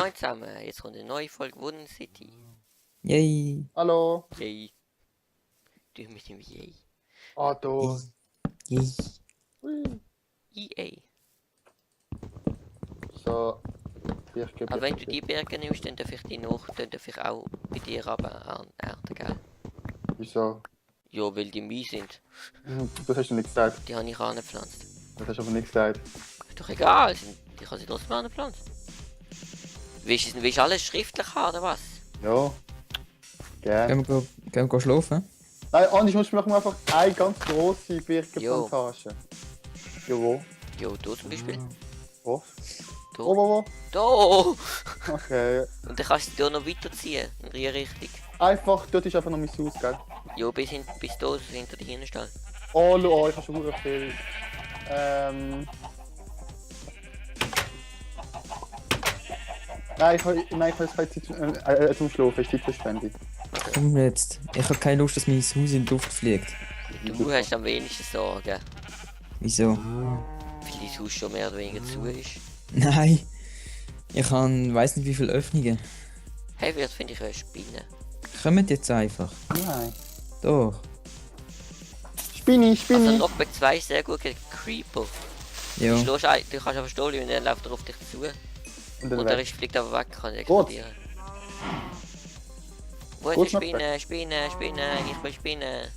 Moin zusammen, jetzt kommt eine neue Folge Wooden City. Yay. Hallo. Yay. Du mit dem Yay. Otto. Yay. EA. So. Birke, Aber wenn du die Berge nimmst, dann darf ich die noch, dann darf ich auch bei dir aber ernten, gell? Wieso? Ja, weil die mies sind. Das hast du nicht gesagt. Die habe ich angepflanzt. Das hast du aber nicht gesagt. Ist doch egal, ich habe sie trotzdem angepflanzt. Willst du alles schriftlich haben, oder was? Ja. Gerne. Gehen wir schlafen? Nein, anders musst du mir einfach eine ganz grosse Birkenplantage. Ja, wo? Jo, du zum Beispiel. Wo? Da. Wo? Da! Okay. Und dann kannst du da noch weiterziehen, in die Richtung. Einfach, dort ist einfach noch mein Haus, gell? Jo, bis da, hinter dir hinstellen. Oh, schau, ich habe schon sehr viel. Nein, ich habe jetzt keine Zeit zum Schlafen, ist Zeitverschwendung. Komm jetzt. Ich habe keine Lust, dass mein Haus in die Luft fliegt. Du hast am wenigsten Sorgen, Wieso? weil dein Haus schon mehr oder weniger zu ist. Nein. Ich habe weiss nicht wie viele Öffnungen. Hey, wird finde ich eine Spinne. Kommt jetzt einfach. Nein. Doch. Spinni. Also Knockback 2 ist sehr gut gegen Creeper. Ja. Du kannst einfach stohlen und dann läuft er auf dich zu. Und dann Und er weg. fliegt aber weg, kann er Gut. explodieren. Wo ist Gut, die Spinne? Spinne, ich will Spinne.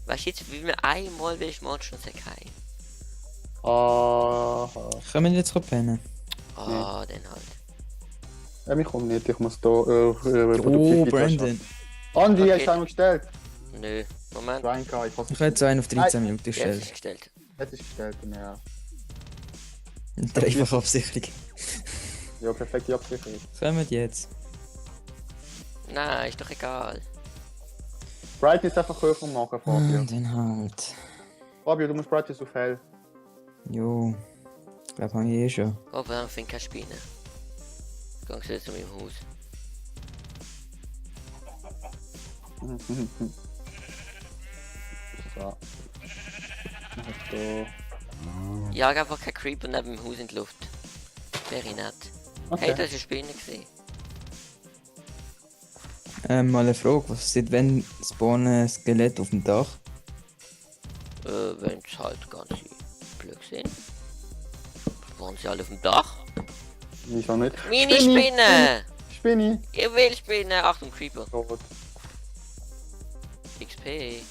Weißt du jetzt, wie man einmal willst, Monster sagt kein. Ah. Können wir jetzt pennen? Ah, dann halt. Ja, mich kommt nicht, ich muss da Oh, Brandon. Andi, Okay. hast du einmal gestellt? Nö, Moment. Reinka, ich hab's Ich habe jetzt einen auf 13 Minuten Jetzt gestellt. ist gestellt. Jetzt ist gestellt, ja. Dreifach Absicherung. Ja, perfekte Absicherung. Kommt jetzt. Nein, ist doch egal. Brightness einfach höher machen, Fabio. Dann halt. Fabio, du musst Brightness auf hell. Jo. Ich glaube, habe ich eh schon. Oh, warum finde ich keine Spinne? Geh jetzt zu meinem Haus. So. Mach da. Jag einfach kein Creeper neben dem Haus in die Luft. Wäre nett. Hey, das ist eine Spinne gesehen. Mal eine Frage. Was seit wann spawnen Skelett auf dem Dach? Wenn es halt ganze Blöcke sind. Waren sie alle auf dem Dach? Wieso nicht? Meine Spinne! Spinni! Ich will Spinne! Achtung, Creeper. Tot. XP.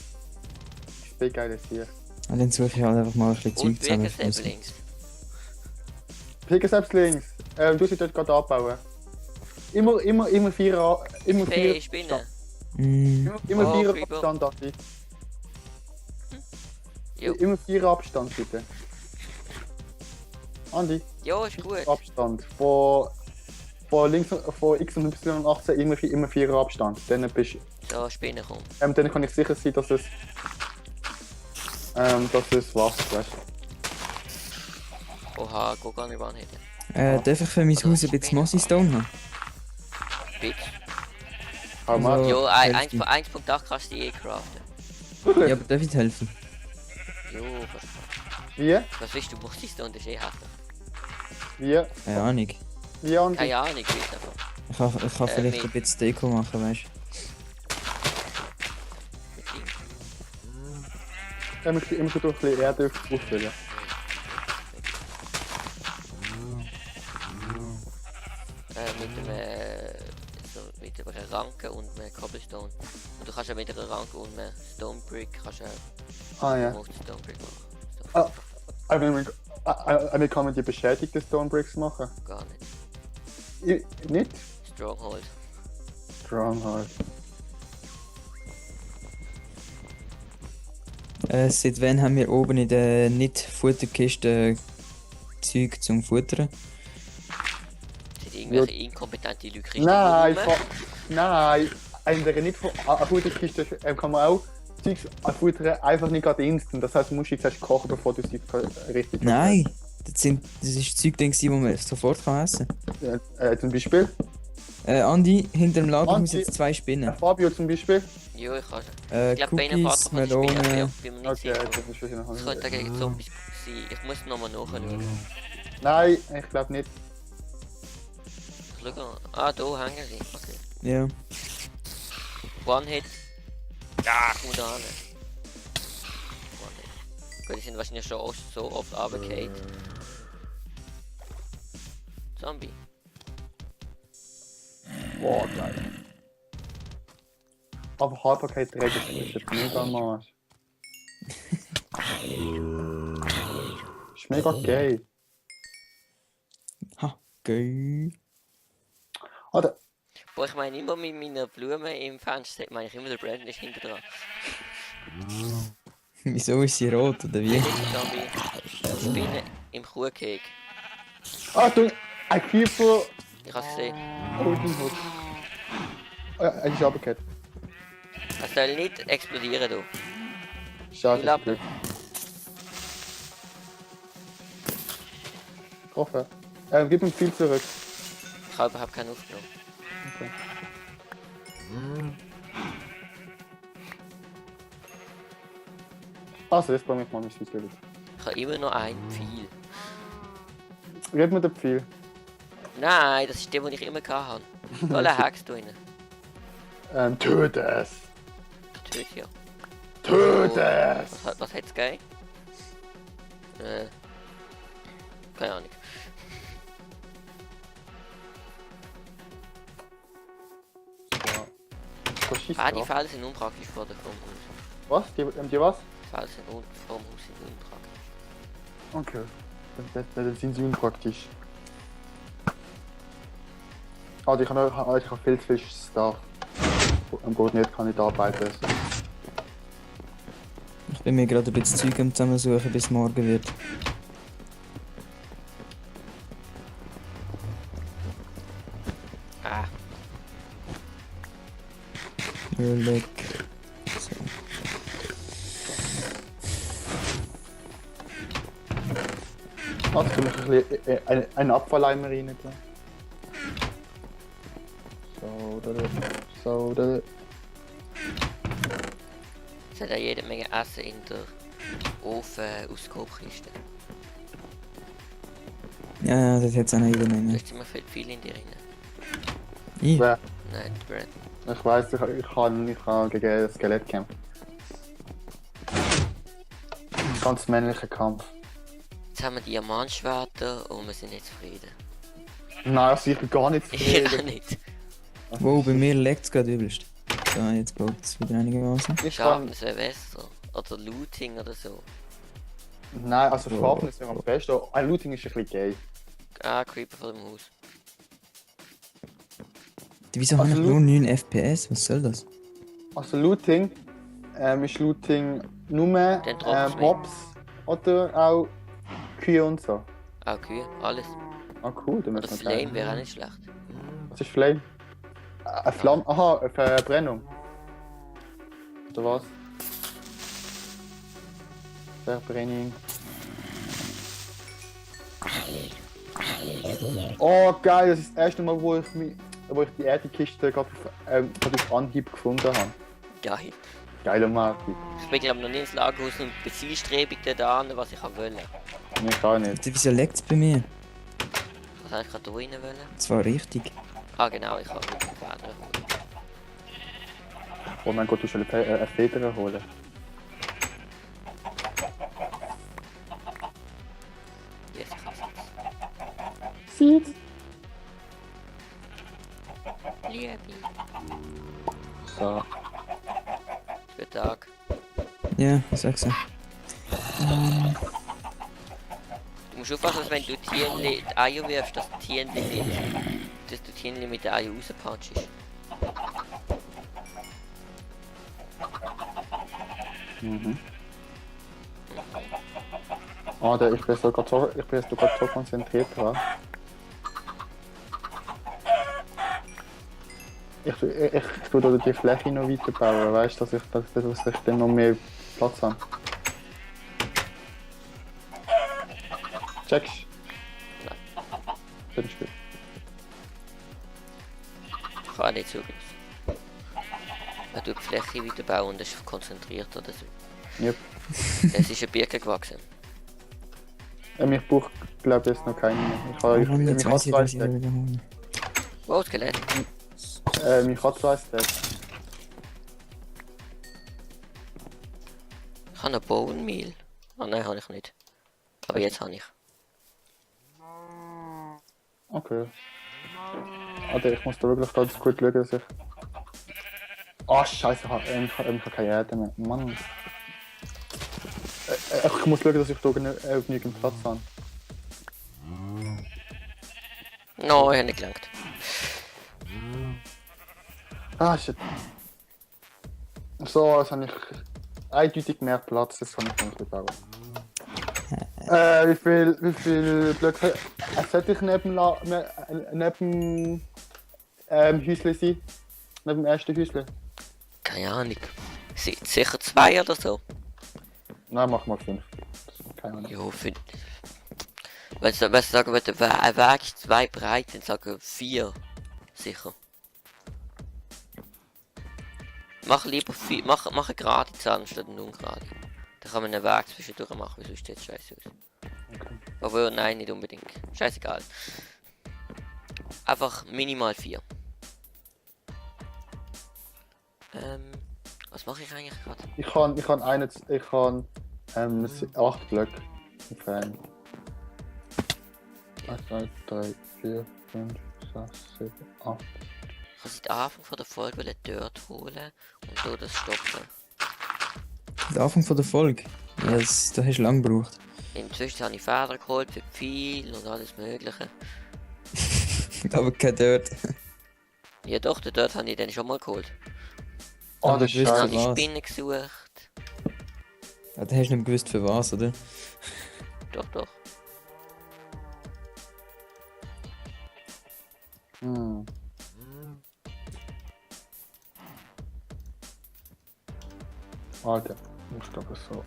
Spinni geiles Tier. Und dann suche ich halt einfach mal ein bisschen Und Zeug zusammen. Birkensäblings. Picke selbst links. Du sollst dort gerade abbauen. Immer vier XP, Spinne. Immer Oh, vier Creeper. Abstand, Andi. Jo. Immer vier Abstand, bitte. Andi, Ja, ist gut. Abstand. Von links, von X und Y-Achse immer vier Abstand. Dann bist So, Spinne kommt. dann kann ich sicher sein, dass es wächst, weißt du. Oha, geh gar nicht anheben. Darf ich für mein Haus ein bisschen Mossy Stone haben? Bitte. Hau mal. Also- Jo, Hälfte. 1.8 kannst du die craften. Ja, aber darf ich dir helfen? Jo, Wie? was willst du? Musst du das eh hätten? Wie? Keine Ahnung. Wie, Andi? Keine Ahnung, ich weiß einfach. Ich kann vielleicht nee. ein bisschen Deko machen, weißt Mit Ding. Immer schon durch ein bisschen Erde auffüllen. Mit einer Ranke und einem Cobblestone. Und du kannst ja mit einer Ranke und einem Stone Brick kannst ja Ah ja. Stone Brick machen. Ah. Aber kann man die beschädigten Stone Bricks machen? Gar nicht. Nicht? Stronghold. Stronghold. Seit wann haben wir oben in der Nicht-Futterkiste Zeug zum Futtern? Sind irgendwelche inkompetente Leute Nein, rum? nein, in der nicht von Futterkiste kann man auch Zeugs futtern, einfach nicht gerade instant. Das heißt, du musst jetzt erst kochen, bevor du sie richtig Nein! Das ist Zeug, das man sofort kann essen kann. Zum Beispiel Andi, hinter dem Lager Andi. muss jetzt 2 Spinnen. Fabio zum Beispiel. Jo, ich kann schon. Ich glaube, bei einem Cookies, Vater kann ich spielen, Melone. bin mir nicht Okay, sicher. das ist schon Das könnte gegen Zombies sein. Ich muss nochmal nachschauen. Nein, ich glaube nicht. Schau. Ah, da hängen sie. Okay. Ja. One-Hit. Ja, komm da hin. One-Hit. Gut, die sind wahrscheinlich schon so oft runtergefallen. Zombie. Boah, geil. Aber Haltbarkeit trägt ist jetzt mega am Arsch. Ist mega geil. Ha, geil. Oder? Boah, ich meine immer mit meiner Blume im Fenster, meine ich immer, der Brandon ist hinter dran. Wieso ist sie rot oder wie? Zombie. Spinne im Kuhkeg. Achtung! Ein Creeper! Ich hab's gesehen. Oh, den Hut. Er ist runtergefallen. Es soll nicht explodieren, du. Schade, Die das Glück. Getroffen. Gib ihm viel zurück. Ich habe überhaupt keinen aufgenommen. Okay. Also, jetzt bringe ich mal mein Süßgeld. Ich habe immer noch ein Pfeil. Red mir den Pfeil. Nein, das ist der, den ich immer hatte. Da hackst du rein. Töte es! Töte ja. Töte es! Was hat's gegeben? Keine Ahnung. Was schießt Ah, die drauf? Pfeile sind unpraktisch vor der Haus. Was? Die was? Die Pfeile sind vor dem Haus sind unpraktisch. Okay. Dann sind sie unpraktisch. Also ich habe viel zu viel Stuff. Am Boden nicht kann ich arbeiten. Ich bin mir gerade ein bisschen Zeug am Zusammensuchen, bis morgen wird. Ah, Leck. So. Also tu mich ein bisschen einen Abfalleimer rein. So, da. es hat ja jede Menge Essen in der Ofen aus der Kochkiste. Ja, das hat es auch noch jede Da Menge. ist immer viel in dir rein. Ich? Wer? Nein, Brad. Ich weiss, ich kann gegen das Skelett kämpfen. Ganz männlicher Kampf. Jetzt haben wir Diamantschwerter und wir sind nicht zufrieden. Nein, also ich bin gar nicht Ich auch zufrieden. nicht. Wow, bei mir leckt es gerade übelst. So, jetzt baut es wieder einigermaßen. Ich kann... Schaden wäre besser. Oder Looting oder so. Nein, also Schafen ist ja am besten. Ein Looting ist ein bisschen gay. Ah, Creeper vor dem Haus. Wieso habe ich Also nur 9 FPS? Was soll das? Also Looting ist Looting nur Dann drop's mit. Mobs oder auch Kühe und so. Auch Kühe, alles. Ah cool, dann Oder müssen wir Flame gleich. wäre auch nicht schlecht. Was ist Flame? Eine Flamme? Aha, eine Verbrennung. Oder was? Verbrennung. Oh geil, das ist das erste Mal, wo ich die Erdkiste gerade auf Anhieb gefunden habe. Geil. Geiler Markt. Ich bin glaube noch nie ins Lagerhaus und bin zielstrebig da an, was ich wollte. Ich gar nicht. Wieso leckt es bei mir? Was habe ich gerade da rein wollen? Das war richtig. Ah genau, ich habe mit dem Feder. Oh mein Gott, du sollst eine Feder holen. Yes, ich hab's jetzt. Seeds. Liebe. So. Es wird Tag. Ja, sag's ja. Du musst aufpassen, dass wenn du Tienli die Eier wirfst, dass die Tienli nicht, dass du Tienli mit den Eier rauspatschst. Mhm. Oh, ich bin jetzt gerade so konzentriert dran. Ich tue da die Fläche noch weiterbauen, weißt du, dass ich dann noch mehr Platz habe. Checkst? Nein. Dann ist gut. Ich kann auch nicht so groß. Man tut die Fläche weiterbauen und ist konzentriert oder so. Yep. Es ist eine Birke gewachsen. Ich brauche, glaube ich, jetzt noch keine mehr. Warum jetzt ich habe weiß ich, zwei dass ich Stück. wiederholen? Wow, Skelett. Ich habe 2 Stacks. Ich habe einen Bone Meal. Ah nein, habe ich nicht. Aber jetzt habe ich. Okay. Alter, ich muss da wirklich ganz gut schauen, dass ich... Ah, scheiße, ich hab keine Erde mehr. Mann. Ich muss schauen, dass ich da genügend Platz habe. No, ich habe nicht gelangt. Ah, shit. So, jetzt habe ich eindeutig mehr Platz, das kann ich nicht bauen. Wie viel Blöcke sollte ich neben Häusle sein? Neben dem ersten Häusle? Keine Ahnung. Sicher 2 oder so. Nein, mach mal 5. Keine Ahnung. Jo, für... Wenn du sagen würdest, ein Weg ist 2 breit, dann sagen 4. Sicher. Mach lieber 4, mach eine gerade Zahl anstatt eine ungerade. Dann kann man einen Weg zwischendurch machen, wieso steht scheiße aus. Okay. Aber nein, nicht unbedingt. Scheißegal. Einfach minimal 4. Was mache ich eigentlich gerade? Ich kann 8 Blöcke entfernen. 1, 2, 3, 4, 5, 6, 7, 8. Ich kann seit Anfang von der Folge Dirt holen und so das stoppen. Der Anfang von der Folge. Ja, da hast du lang gebraucht. Inzwischen habe ich Federn geholt für viel und alles mögliche. Aber kein Dirt. Ja doch, den Dirt habe ich dann schon mal geholt. Oh, Aber das du ist wirst Dann habe scheiße. ich was? Spinnen gesucht. Ja, da hast du nicht gewusst für was, oder? Doch. Hm. Alter, muss doch so.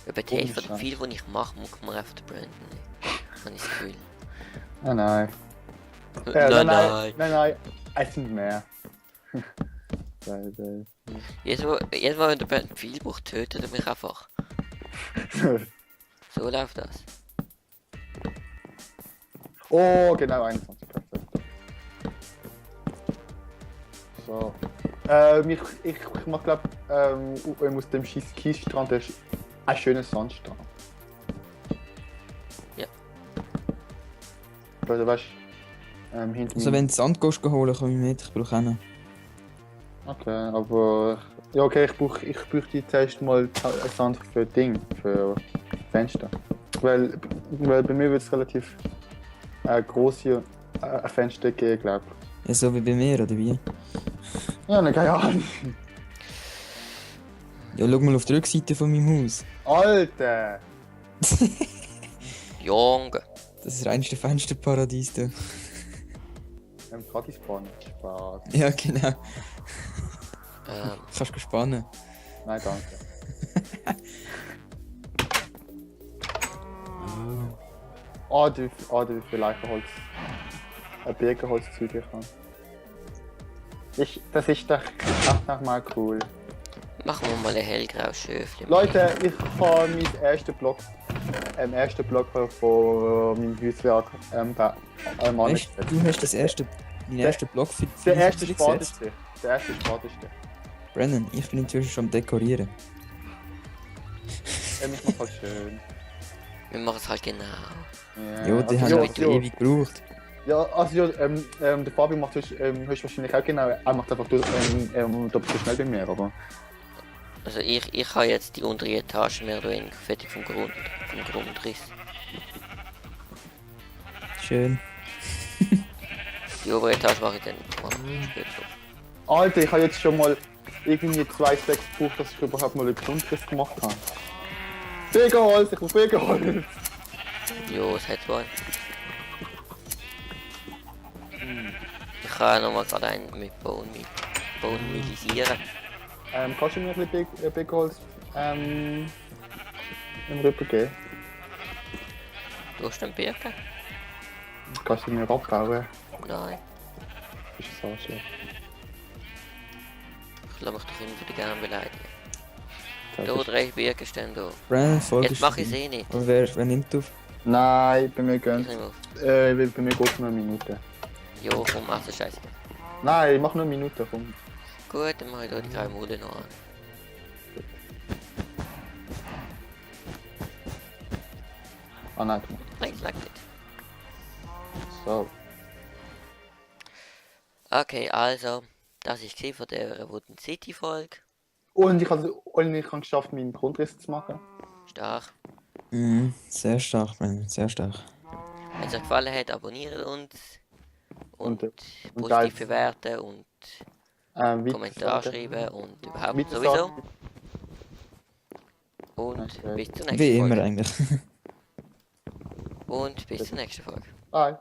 Über die Hälfte von dem viel, was ich mache, muss man einfach den Brandon nehmen. Habe ich das Gefühl. Nein, nein. Nein, es sind mehr. Jedes Mal, wenn der Brandon viel braucht, tötet er mich einfach. So läuft das. Oh, genau 21%. So. Ich mach glaub, aus dem Kiesstrand ist ein schöner Sandstrand. Ja. Also weißt hinter Also mir. wenn du Sand gehst holen, komm ich mit, ich brauche einen. Okay, aber... Ja okay, ich brauche jetzt erst mal Sand für für Fenster. Weil bei mir wird es relativ große Fenster geben, glaube ich. Ja, so wie bei mir, oder wie? Ja, ne, keine Ahnung. Ja, schau mal auf die Rückseite von meinem Haus. Alter! Junge. Das ist das reinste Fensterparadies, du. Gratis Spawn. Spaß. Ja, genau. Ähm, Kannst du spannen. Nein, danke. wie viel Eichenholz. Birkenholzzeug ich habe. Das ist doch echt mal cool. machen wir mal ein hellgraues Schöfchen. Leute, ich habe meinen ersten Block von meinem Hauswerk Weißt, du hast den ersten Block für Der für erste dich Sport gesetzt. ist der. Der erste Sport ist der. Brennan, ich bin inzwischen schon am Dekorieren. Ich mach halt schön. Wir machen es halt genau. Ja, Ja, die also, haben ja, ewig gebraucht. ja, also ja, der Fabi macht höchstwahrscheinlich auch genau. Er macht einfach doppelt so schnell bei mir, aber. Also ich habe jetzt die untere Etage mehr oder weniger fertig vom Grundriss. Schön. Die obere Etage mache ich dann später. Alter, ich habe jetzt schon mal irgendwie 2 Stacks gebraucht, dass ich überhaupt mal einen Grundriss gemacht habe. Birkenholz, ich brauche Birkenholz! Jo, es hat zwei. Ich kann nochmal gerade einen mit Bone milisieren. Kannst du mir ein bisschen Birkenholz im Rücken geben? Du hast den Birken? Kannst du mir abbauen? Nein. Das ist so schön. Ich lasse mich doch immer wieder gerne beleidigen. Da 3 Birkenstände da. Brennan, folgst Jetzt mache ich es eh nicht. Und wer nimmt auf? Nein, bei mir Ich gönnt. nehme auf. Weil bei mir geht nur eine Minute. Jo, komm, ach so scheiße. Nein, ich mach nur eine Minute, komm. Gut, dann mach ich da die kleine Mode noch an. Ah nein, du Nein, es lag nicht. so. Okay, also, das ist von der Wooden City Folge. Und ich habe geschafft, meinen Grundriss zu machen. Stark. Mhm, sehr stark, man, sehr stark. Wenn es euch gefallen hat, abonniert uns. Und, Und positiv als- bewerten und Kommentar schreiben und überhaupt Weitersagen. sowieso. Und Okay. bis zur nächsten Wie immer Folge. eigentlich. Und bis zur nächsten Folge. Bye.